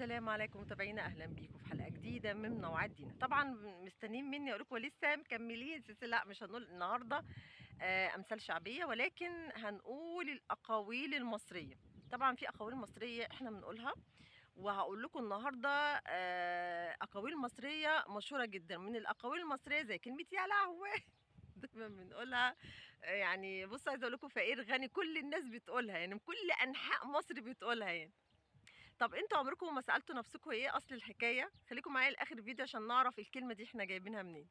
السلام عليكم متابعينا، اهلا بيكم في حلقة جديدة من منوعات دينا. طبعا مستنيين مني اقول لكم لسه مكملين سلسلة، لا مش هنقول النهارده امثال شعبية، ولكن هنقول الاقاويل المصرية. طبعا في اقاويل مصرية احنا بنقولها، وهقول لكم النهارده اقاويل مصرية مشهورة جدا. من الاقاويل المصرية زي كلمة يا لهوي دايما بنقولها، يعني بصوا عايزه اقول لكم فقير غني كل الناس بتقولها، يعني كل انحاء مصر بتقولها يعني. طب انتوا عمركم ما سالتوا نفسكم ايه اصل الحكاية؟ خليكم معايا لاخر فيديو عشان نعرف الكلمة دي احنا جايبينها منين.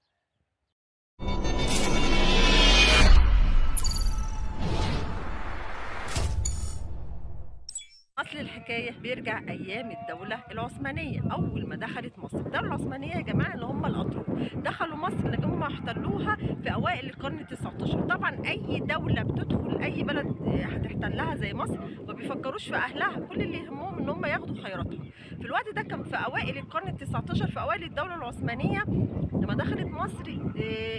اصل الحكاية بيرجع ايام الدولة العثمانية، اول ما دخلت مصر. الدولة العثمانية يا جماعة اللي هم الاتراك دخلوا مصر، لكن هم احتلوها في اوائل القرن 19. طبعا اي دولة بتدخل اي بلد هتحتلها زي مصر ما بيفكروش في اهلها، كل اللي يهمهم ان هم ياخدوا خيراتها. في الوقت ده كان في اوائل القرن 19، في اوائل الدولة العثمانية لما دخلت مصر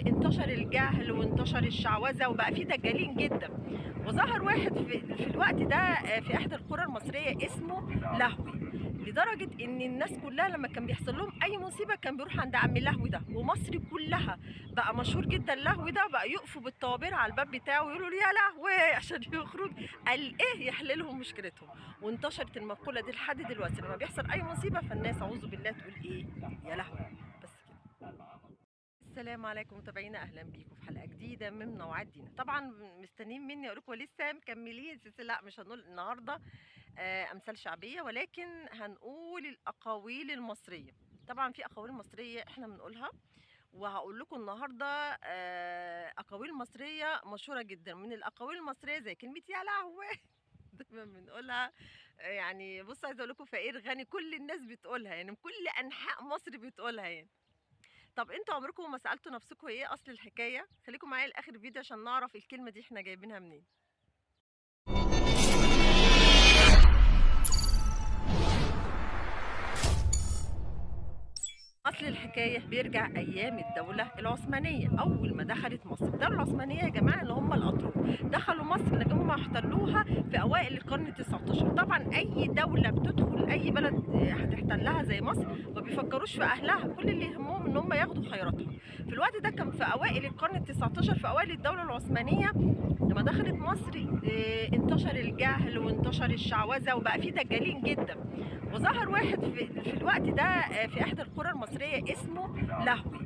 انتشر الجهل وانتشر الشعوذة وبقى في دجالين جدا. وظهر واحد في الوقت ده في احدى القرى المصرية اسمه لهوي، لدرجة ان الناس كلها لما كان بيحصل لهم اي مصيبة كان بيروح عند عم لهوي ده، ومصر كلها بقى مشهور جدا لهوي ده، بقى يقفوا بالطوابير على الباب بتاعه ويقولوا له يا لهوي عشان يخرج قال ايه يحللهم مشكلتهم. وانتشرت المقولة دي لحد دلوقتي، لما بيحصل اي مصيبة فالناس اعوذ بالله تقول ايه يا لهوي. بس كده. السلام عليكم متابعينا، اهلا بيكم في حلقة جديدة من منوعات دينا. طبعا مستنيين مني اقول لكم لسه مكملين سلسلة، لا مش هنقول النهارده امثال شعبية، ولكن هنقول الاقاويل المصرية. طبعا في اقاويل مصرية احنا بنقولها، وهقول لكم النهارده اقاويل مصرية مشهورة جدا. من الاقاويل المصرية زي كلمة يا لهوي دايما بنقولها، يعني بصوا عايزه اقول لكم فقير غني كل الناس بتقولها، يعني كل انحاء مصر بتقولها يعني. طب انتوا عمركم ما سالتوا نفسكم ايه اصل الحكاية؟ خليكم معايا لاخر فيديو عشان نعرف الكلمة دي احنا جايبينها منين. اصل الحكاية بيرجع ايام الدولة العثمانية، اول ما دخلت مصر. الدولة العثمانية يا جماعة اللي هم الاتراك دخلوا مصر، لكن هم احتلوها في اوائل القرن 19. طبعا اي دولة بتدخل اي بلد هتحتلها زي مصر ما بيفكروش في اهلها، كل اللي يهمهم ان هم ياخدوا خيراتها. في الوقت ده كان في اوائل القرن 19، في اوائل الدولة العثمانية لما دخلت مصر انتشر الجهل وانتشر الشعوذة وبقى في دجالين جدا. وظهر واحد في الوقت ده في احدى القرى المصرية اسمه لهوي،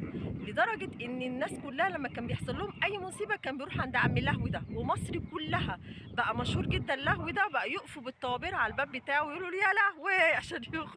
لدرجة ان الناس كلها لما كان بيحصل لهم اي مصيبة كان بيروح عند عم لهوي ده، ومصر كلها بقى مشهور جدا لهوي ده، بقى يقفوا بالطوابير على الباب بتاعه ويقولوا له يا لهوي عشان يخرج.